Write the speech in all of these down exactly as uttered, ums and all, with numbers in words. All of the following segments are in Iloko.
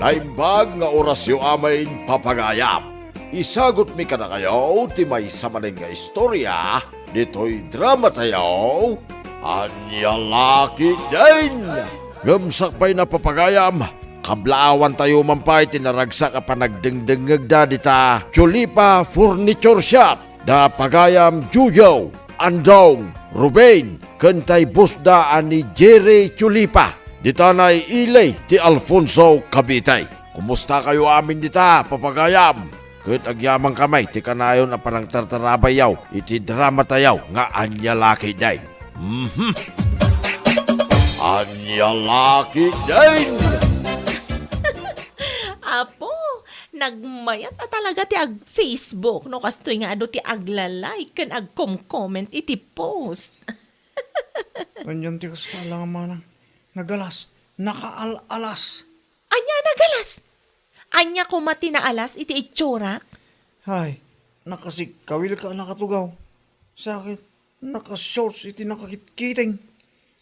Naimbag nga orasyo amin, papagayam. Isagutmi kadakayo ti maysa manen nga istoria ditoy dramatayo, Ania La Ketdin. Ngem sakbay na, papagayam, kablaawantayo man pay ti naragsak a panagdengdengngegda dita Chulipa Furniture Shop. Da pagayam Jojo, Andong, Ruben, ken tay bossda a ni Jerry Chulipa, dita nay ili ti Alfonso, Cavite. Kumustakayo amin dita, papagayam? Ket agyamankami ti kanayon a panangtartarabayyo iti dramatayo nga Ania La Ketdin. Mhm. Ania La Ketdin! Apo, nagmayat a talaga ti ag-Facebook no kastoy nga adu ti agla-like ken agkom-comment iti post. Anian ti kasta, Manang? Nagalas, nakaal-alas. Ania nagalas? Ania koma ti naalas iti itsurak? Hay, nakasikkawilka a nakatugaw. Sakit, nakashorts iti nakakitkiting.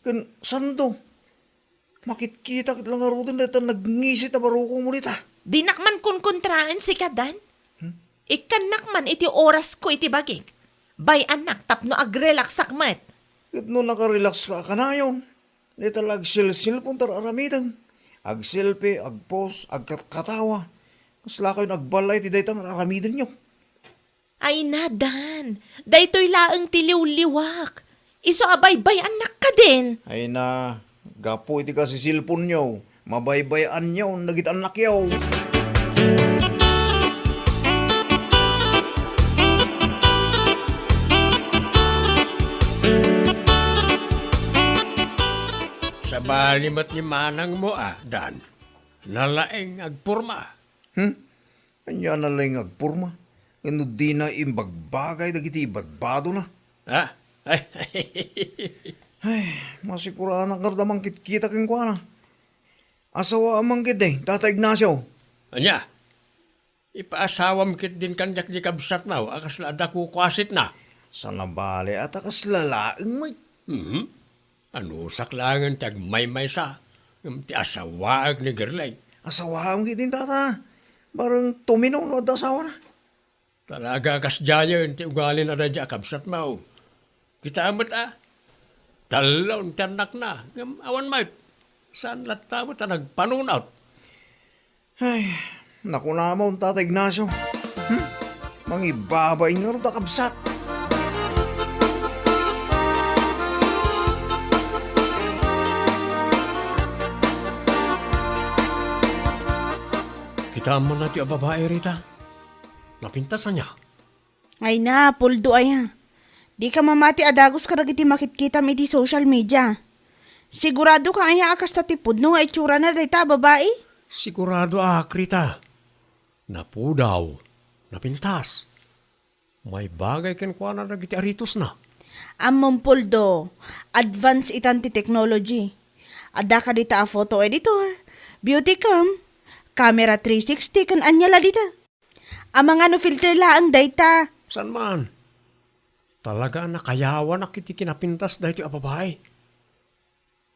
Ken sando, makitkita ket la ngaruden dayta nagngisit a barukongmo dita. Dinak man kunkontraen sika, Dan. Hmm? Ikkannak man iti orasko iti bagik. Bay-annak tapno agrelaksak met. Ket no nakarelakska a kanayon, dayta la agselselpon ti ar-aramidem. Agselfie, agpost, agkatkatawa. Kaslakayon agballay iti dayta nga ar-aramidenyo. Ay na, Dan, daytoy laeng ti liwliwak. Isu a baybay-annak kadin. Ay na, gapu iti kasiselponyo, mabaybay-anyon dagiti annakyo. Sabali met ni manangmo a, Dan. Nalaing agporma. Hmm? Ania a nalaing agporma? Ngem no dina imbagbagay dagiti ibadbadona? Ah? Ay, masikuranak ngarud a mangkitkita kenkuana. Asawaam man ketdi, Tata Ignacio. Ania? Ipaasawam ketdin kaniak di kabsatmo a kasla adda kukuasitna. Saan a bale a ta kasla laeng met. Mhm. Anusak laengen ti agmaymaysa, ngem ti asawaek ni Gerlay. Asawaam ketdin, Tata. Bareng tumino no adda asawana. Talaga a kasdiayen ti ugalin a daydi a kabsatmo. Kitaem met a, tallo ti annakna, ngem awan met. Saan latta met a nagpanunot. Ay, nakunamon, Tata Ignacio. Hmm? Mangibabain ngarud a kabsat. Kitaem man daytoy a babai, Rita. Napintas ania? Ay na, Poldo aya. Dika mamati a dagus kadagiti makitkitam iti social media. Siguradoka aya a kasta ti pudno nga itsurana dayta a babai? Siguradoak, Rita. Napudaw, napintas. Maibagay kenkuana dagiti aritosna. Ammom, Poldo, advance itan ti technology. Adda kadita a photo editor, beauty cam, camera three sixty, ken ania la dita. Amangan no filter laeng dayta. Saan man? Talaga a nakayawanak iti kinapintas daytoy a babai.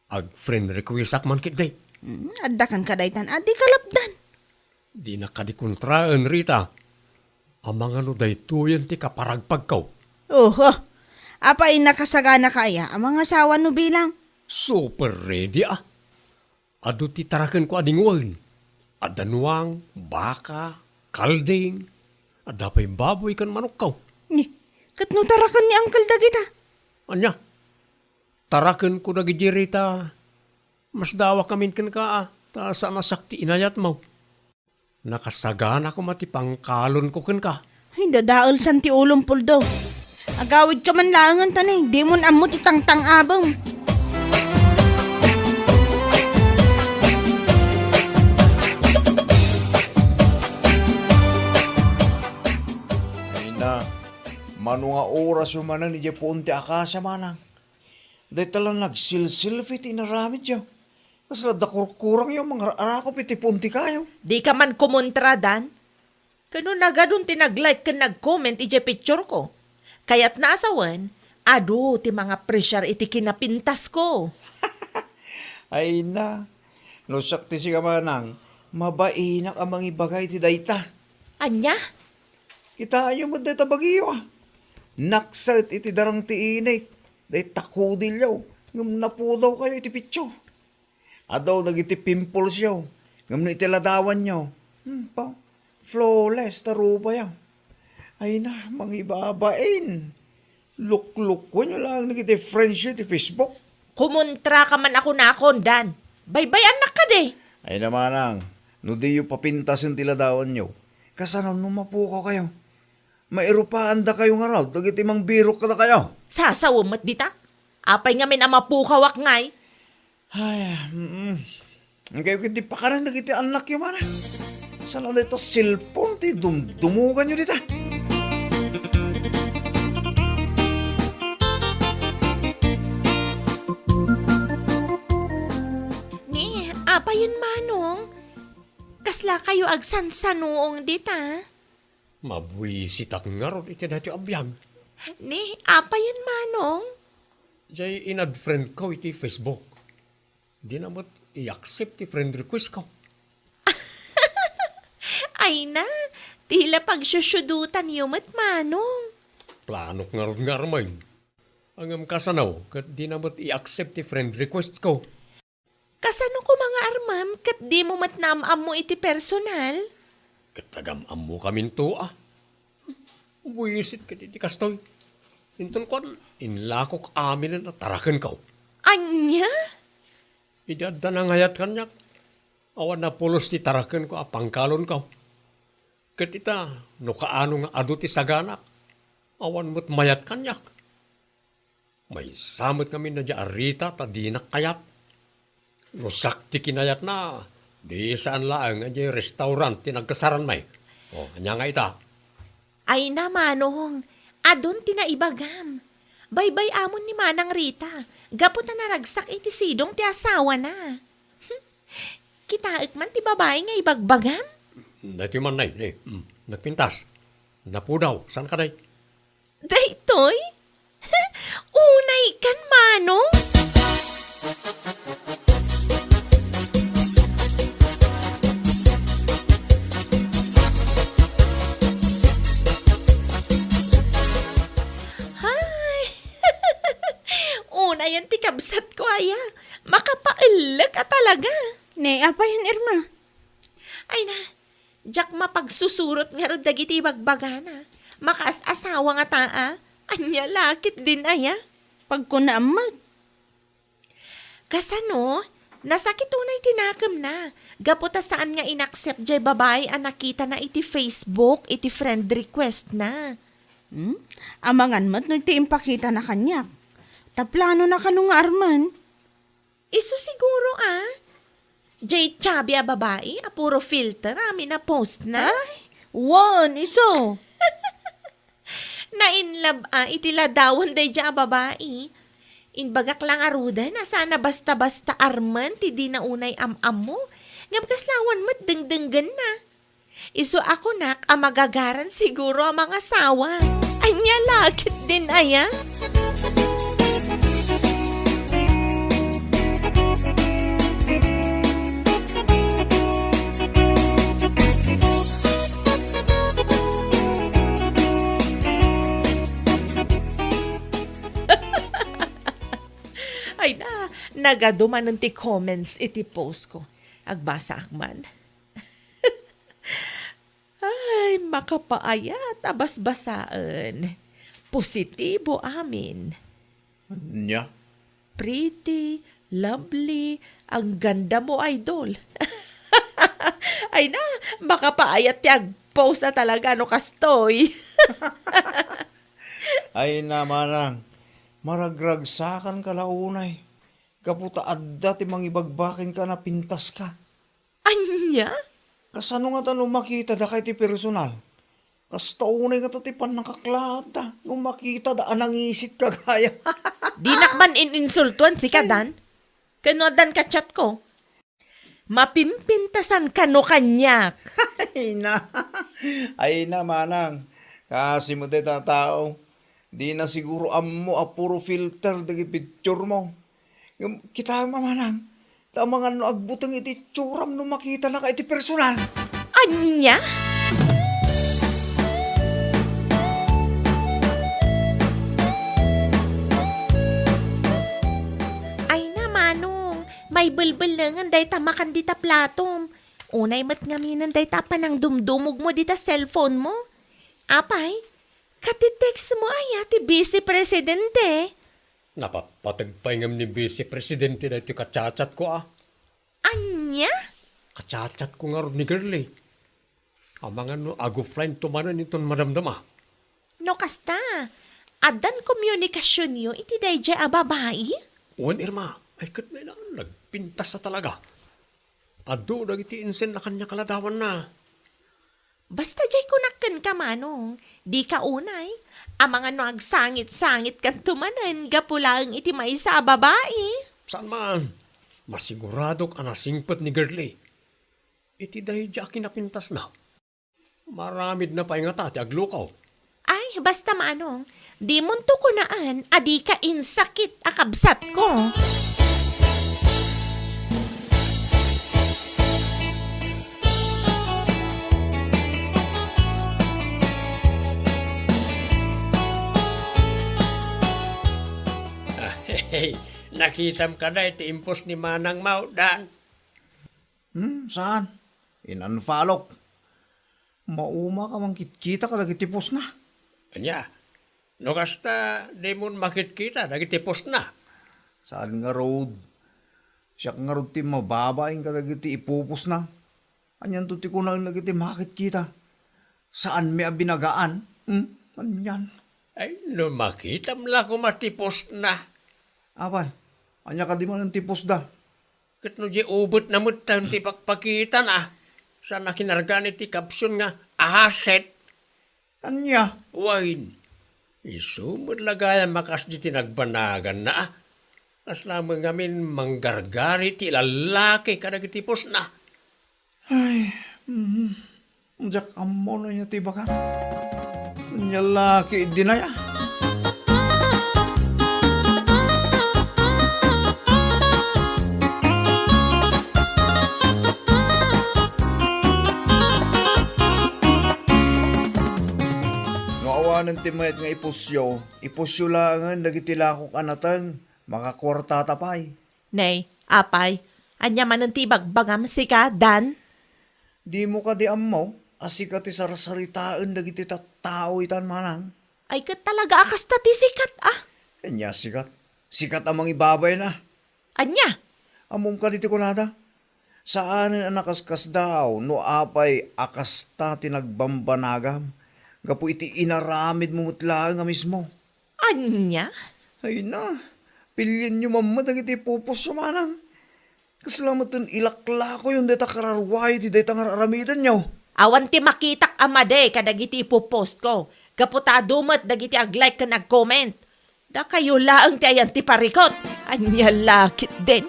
Ag-friend requestak man ketdi. Hmm, adda kenka daytan a di kalapdan. Dinak kadi kontraen, Rita. Amangan no daytoyen ti kaparagpagko. Oho. Apay, nakasaganaka aya a mangasawa no bilang? Super ready a. Adu ti tarakenko a dingwen. Adda nuang, baka, kalding, adda pay baboy ken manokko. Ni, ket no taraken ni Uncle dagita? Ania? Tarakenko dagidi, Rita. Masdawak amin kenka a, ta saan a siak ti inayatmo. Nakasagana koma ti pangkalonko kenka. Ay, dadaelsan ti ulom, Poldo. Agawidka man laengen ta ni, dimon ammo ti tangtang-abem. Ay na, mano nga orasyo manen idiay puon ti akasia, Manang? Dayta la nagsilsilfi ti inaramidyo. Kasla adda kurkurangyo mangar-arakop iti puntikayo. Dika man kumontra, Dan. Kano nagadun ti nag-like ken nag-comment idiay picture ko. Kayatna a sawen, adu ti mangapresiar iti kinapintasko. Ay na, no siak ti sika, Manang, Mabainak a mangibagay ti dayta. Ania? Kitaenyo met dayta bagyo, a. Nakset iti darang ti init, dayta kudilyo, ngem napudawkayo iti picture. Adu dagiti pimples yo, ngem no iti ladawanyo, hmm, pa, flawless ta rupayo. Ay na, mangibabain. Luklukuenyo laeng dagiti friends yo iti Facebook. Kumontra ka man a kunakon, Dan. Baybay-annak kadi. Ay na manang, no diyo papintasen ti ladawanyo, kasano no mapukawkayo? Mairupaandakayo ngarud dagiti mangbirok kadakayo. Sasawem met dita. Apay ngamin a mapukawak ngay? Ay, mm. Engkayo ketdi pakanen dagiti annakyo, mana. Saan a dayta cellphone ti dumdumuganyo dita? Ni, apayen, Manong? Kaslakayo agsansanuong dita? Mabuisitak ngarud iti daytoy a biag. Ni, apayen, Manong? Jay in-add friend ko iti Facebook. Dina met i-accept ti friend request ko. Ay na, ti la pagsiusiudotanyo met, Manong. Planok ngarud nga armen. Ngem kasano, ket dina met i-accept ti friend request ko. Kasano koma nga armem ket dimo met naam-ammo iti personal? Ket agam-ammokaminto, a. Buisit ket iti kastoy. Inton kuan, inlakok aminen a tarakenko. Ania? Idi adda nangayat kaniak, awan napulos ti tarakenko a pangkalonko. Ket ita, no kaano nga adu ti saganak, awan met mayat kaniak. Maysa met ngamin daydiay a Rita ta dinak kayat. No siak ti kinayatna, di saan laeng a diay restaurant ti nagkasaranmi. O, ania nga ita? Ay na, Manong, adun ti naibagam. Baybay-amon ni Manang Rita, gapu ta naragsak iti sidong ti asawana. Kitaek man ti babai nga ibagbagam? Daytoy man, nay, nay. Mm, nagpintas. Napudaw. Saan ka, day? Daytoy? Unay kan, Manong? Hay! Unayan ti kabsatko aya. Makapaellek a talaga. Ne, apayen, Irma? Ay na, diak mapagsusurot ngarud dagiti ibagbagana. Makaas-asawa ngata a. Ania la ketdin aya? Pagkunaam met. Kasano? Nasakit unay ti nakemna. Gapu ta saan nga in-accept jay babai a nakitana iti Facebook iti friend request na. Hmm? Amangan met no ti impakitana kaniak. Ta planona kano nga armen. Isu siguro a. Jay chubby a babai a puro filter amin a post na. Ay, wen, isu. Na-in love a iti ladawan daydiay a babai. Imbagak la ngaruden a saan a basta-basta armen ti dina unay am-ammo. Ngem kasla awan met dengdenggenna. Isu a kunak a magagaran siguro a mangasawa. Ania la ketdin aya? Ay na, nagadu manen ti comments iti post ko. Agbasaak man. Ay, makapaayat a basbasaen. Positibo amin. Ania? Pretty, lovely, ang ganda mo, idol. Ay na, makapaayat ti agpost a talaga no kastoy. Ay na, manang, maragragsakan ka la unay. Gapu ta adda ti mangibagbaken ka a napintas ka. Ania? Kasano ngata no makitada ka iti personal? Kasta unay ngata ti pannakaklaatta no makitada a nangisit ka gaya. Dinak man in-insultuan sika, Dan. Ken no addan ka chat ko. Mapimpintasan kano kaniak. Ay na. Ay na, manang. Kasi mo dayta tao. Di na siguro ammo a puro filter dagiti picture mo. Ngem, kitaem a, manang. Ta amangan no agbuteng iti itsuram no makitanaka iti personal. Ania? Ay na, Manong, maibelbellengen dayta makan dita platom. Unay met ngaminen dayta a panangdumdumogmo dita cellphone mo. Apay, kati text mo aya ti Vice Presidente? Napapateg pay ngem ni Vice Presidente daytoy ka-chat-chat ko, a. Ania? Ka-chat-chat ko ngarud ni Girlie. Amangan no ag-offline to manen inton madamdama. No kasta, addan komunikasionyo iti daydiay a babai? Wen, Irma, ay ket nagpintas a talaga. Adu dagiti insenna kaniak a ladawanna. Basta diay kunak kenka, Manong, dika unay. Amangan no agsangit-sangitkanto manen gapu laeng iti maysa a babai. Saan man. Masiguradok a nasingpet ni Girlie. Iti daydiay a kinapintasna, maaramidna pay ngata ti aglukaw. Ay, basta, Manong, dimonto kunaan a dika insakit a kabsatko. Ah, hey, nakitam kada iti impos ni Manang Maudan? Hmm, saan? In-unfollowk. Mauma ka mangkitkita kadagiti postna. Ania? No kasta, dimon makitkita dagiti postna? Saan ngarud? Siak ngarud ti mababain kadagiti ipupostna. Anianto ti kunaen dagiti makitkita? Saanmi a binagaan? Hmm? Anian? Ay, no makitam la koma ti postna. Apay, ania kadi manen ti postda? Ket no di ubetna metten ti pakpakitana, saan a kinargan iti caption nga asset. Ania? Wen, isu met la gayam a kasdi ti nagbanaganna, a. Kasla met ngamin manggargari ti lallaki kadagiti postna. Ay, mm, diak ammo no ania ti ibagam. Ania la ketdin aya? No awanen ti mayat nga ipusyo, ipusyo laengen dagiti lakok a nateng, makakuartata pay. Nay, apay, ania manen ti ibagbagam sika, Dan? Dimo kadi ammo a sika ti sarsaritaen dagiti tattao itan, manang? Ay, ket talaga a kasta ti sikat, a. Ania sikat? Sikat a mangibabain, a. Ania? Ammom kadi ti kunada? Saanen a nakaskasdaaw no apay a kasta ti nagbambanagam gapu iti inaramidmo met laeng a mismo. Ania? Ay na, pilienyo man met dagiti ipupusyo, manang. Kasla metten ilaklakoyon dayta kararuayo iti dayta nga ar-aramidenyo. Awan ti makitak a madi kadagiti ipupostko, gapu ta adu met dagiti ag-like ken ag-comment. Dakayo laeng ti ayan ti parikut. Ania la ketdin?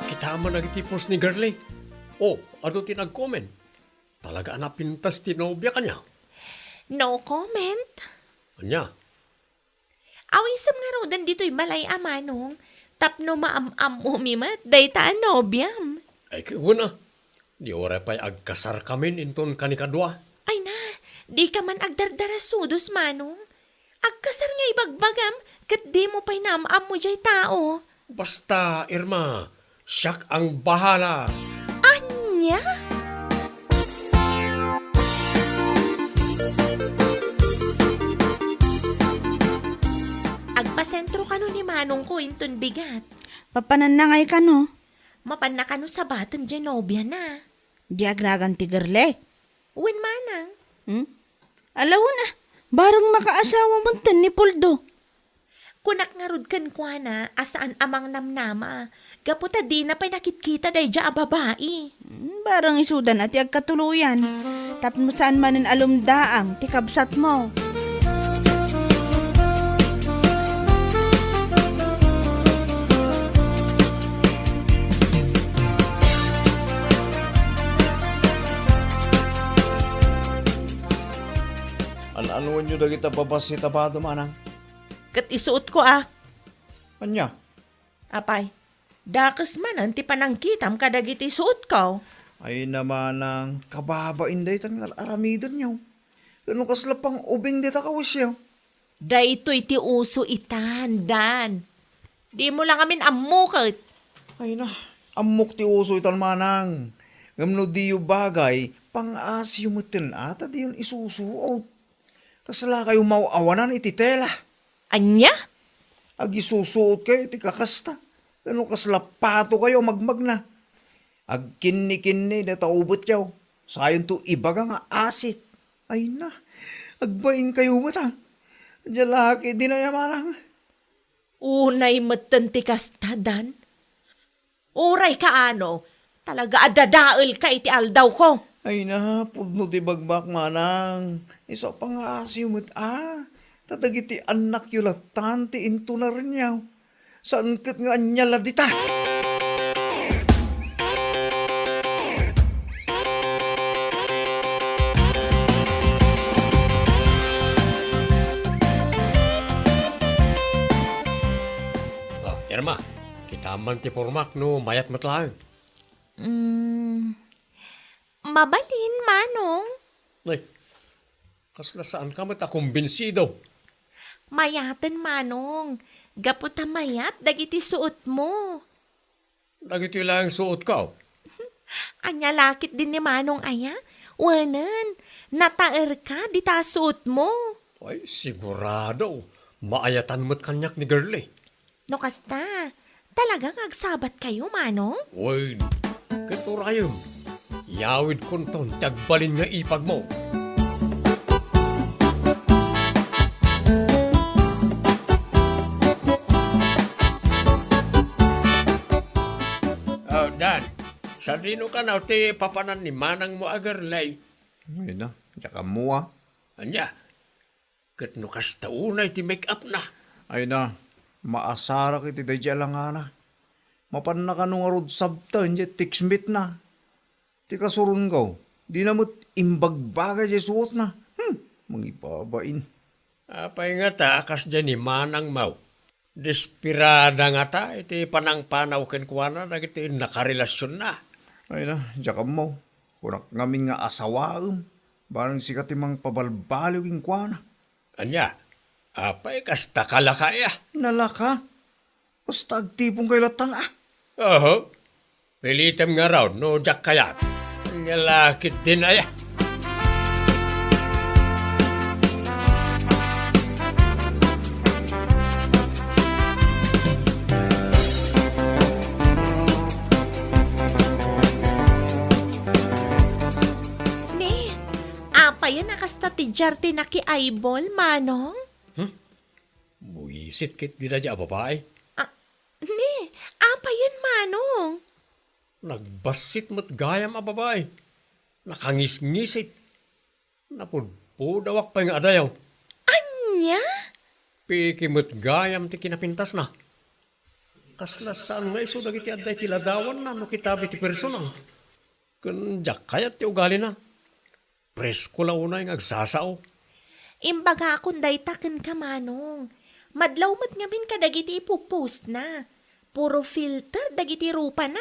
Kitam man dagiti post ni Girlie. O, adu ti nag-comment. Talaga a napintas ti nobia kaniak. No comment. Ania? Awisem ngaruden ditoy balay a, manong, tapno maam-ammomi met dayta a nobiam. Ay, ket wen a, di uray pay agkasarkamin inton kanikadua. Ay na, dika man agdardarasudos, manong. Agkasar nga ibagbagam, ket dimo pay naam-ammo diay tao. Basta, Irma, siak ang bahala. Ania? Agpasentro kano ni manongko inton bigat. Papananna ngay kano? Mapanna kano sabaten diay nobiana. Di agragan ti Girlie? Wen, manang. Hmm? Ala wen a, bareng makaasawa metten ni Poldo. Kunak ngarud kenkuana a saan a mangnamnama, gapu ta dina pay nakitkita daydiay a babai. Hmm, bareng isudan a ti agkatuloyan. Tapno saan manen a lumdaang ti kabsatmo. Yu dagita babassit a bado, manang. Ket isuotko a. Ania? Apay, dakes manen ti panangkitam kadagiti suotko. Ay na, manang, kababain daytan nga ar-aramidenyo. Ket no kasla pang-ubing dita kawesyo. Daytoy ti uso itan, Dan. Dimo la ngamin ammo ket. Ay na, ammok ti uso itan, manang. Ngem no diyo bagay, pang-asiyo metten a ta diyon isusuot. Kasla kayo maw-awanan iti tela? Ania? Agisusuot kayo iti kakasta. Ken no kasla pato kayo a magmagna. Agkinnikinni dayta ubetyo. Sayonto ibaga nga asit. Ay na, agbain kayo met a. Ania la ketdin aya, manang? Unay metten ti kasta, Dan. Uray kaano, talaga a dadaelka iti aldawko. Ay na, pudno ti bagbak, manang. Isu a pangngasiyo met a. Ta dagiti annakyo lattan ti intunarenyo. Saan ket nga ania la dita? Ah, Irma, kitam man ti pormak no mayat met laeng. Mm, mabalin, Manong. Ay, kasla saanka met a kumbinsido? Mayaten, Manong. Gapu ta mayat dagiti suotmo. Dagitoy laeng suotko. Ania la ketdin ni Manong aya? Wenen, nataerka dita a suotmo. Ay, sigurado. Maayatan met kaniak ni Girlie. No kasta, talaga nga agsabatkayo, Manong? Wen, ket urayem, yawidkonton ti agbalin nga ipagmo. Oh, Dan, sadino kano ti papanan ni manangmo a Girlie? Ay na, diak ammo a. Ania? Ket no kasta unay ti make-up na. Ay na, maasarak iti daydiay a langana. Mapanna kano ngarud sabten diay text meet na. Ti kasurongko, dina met imbagbaga diay suotna. Hmm, mangibabain. Apay ngata a kasdiay ni manangmo? Desperada ngata iti panangpanaw kenkuana dagiti nakarelasionna. Ay na, diak ammo. Kunak ngamin nga asawaem, barang sika ti mangpabalbaliw kenkuana. Ania? Apay, kasta ka laka aya? Nalaka? Basta agtipon kayo lattan a. Oho. Pilitem ngarud no diak kayat. Ania la ketdin aya? Ne, apayen a kasta ti diar ti naki-eyeball, Manong? Hmm? Buisit ket daydiay a babai. Ah, ne, apayen, Manong? Nagbassit met gayam a babai. Nakangisngisit. Napudpudawak pay nga adayo. Ania? Peke met gayam ti kinapintasna. Kasla saan nga isu dagiti adda iti ladawanna no kitam iti personal. Ken diak kayat ti ugalina. Presko la unay nga agsasao. Imbagakon dayta kenka, Manong. Madlaw met ngamin kadagiti ipu-postna. Puro filter dagiti rupana.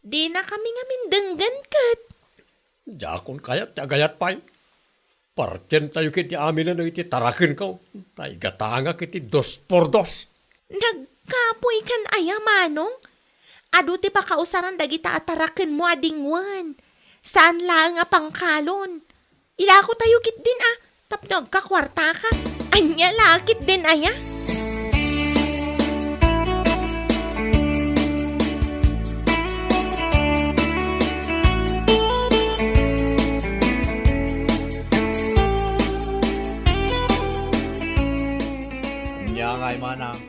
Dina kami ngamin denggen ket. Diakon kayat ti agayat pay. Partientayo ketdi amin dagiti tarakenko. Ta igatangak iti dos por dos. Nagkapoykan aya, Manong? Adu ti pakausaran dagita a tarakenmo a dingwen. Saan laeng a pangkalon. Ilakotayo ketdin a, tapno agkakuartaka. Ania la ketdin aya? Ania ngay, manang?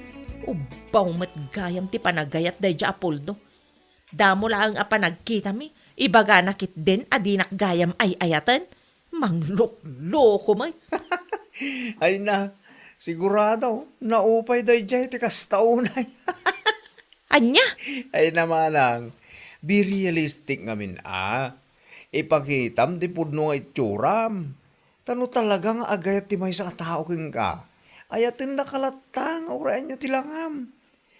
Ubbaw met gayam ti panagayat daydiay a puldo. Damo laeng a panagkitami, ibagana ketdin a dinak gayam ay-ayaten. Manglukloko met. Ay na, sigurado, naupay daydiay ti kasta unay. Ania? Ay na, manang, be realistic ngamin a. Ipakitam ti pudno nga itsuram. Ta no talaga nga agayat ti maysa a tao kenka, ayatendaka latta nga uray ania ti langam,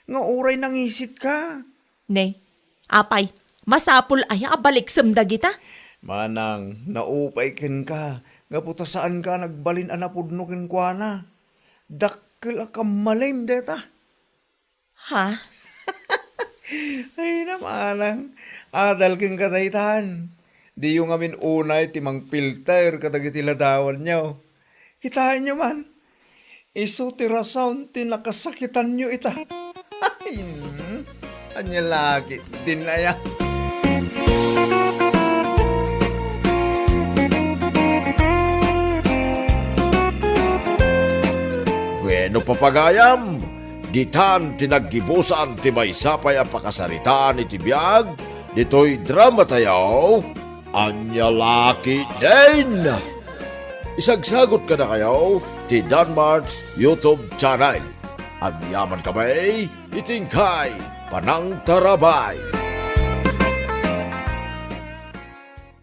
nga uray nangisitka. Ne, apay, masapul aya a baliksem dagita? Manang, naupay kenka, gapu ta saanka a nagbalin a napudno kenkuana. Dakkel a kammalem dayta. Ha? Ay, namanang, adal kenka daytan. Diyo ngamin unay ti mangpilter kadagiti ladawanyo. Kitaenyo man, isu ti rason ti nakasakitanyo ita. Ay, ania la ketdin aya? Bueno, papagayam, ditan ti naggibusan ti maysa pay a pakasaritaan iti biag ditoy dramatayo, Ania la ketdin? Isagsagot kadakayo ti Danmart's YouTube channel. Agyamankami iti inkay panangtarabay.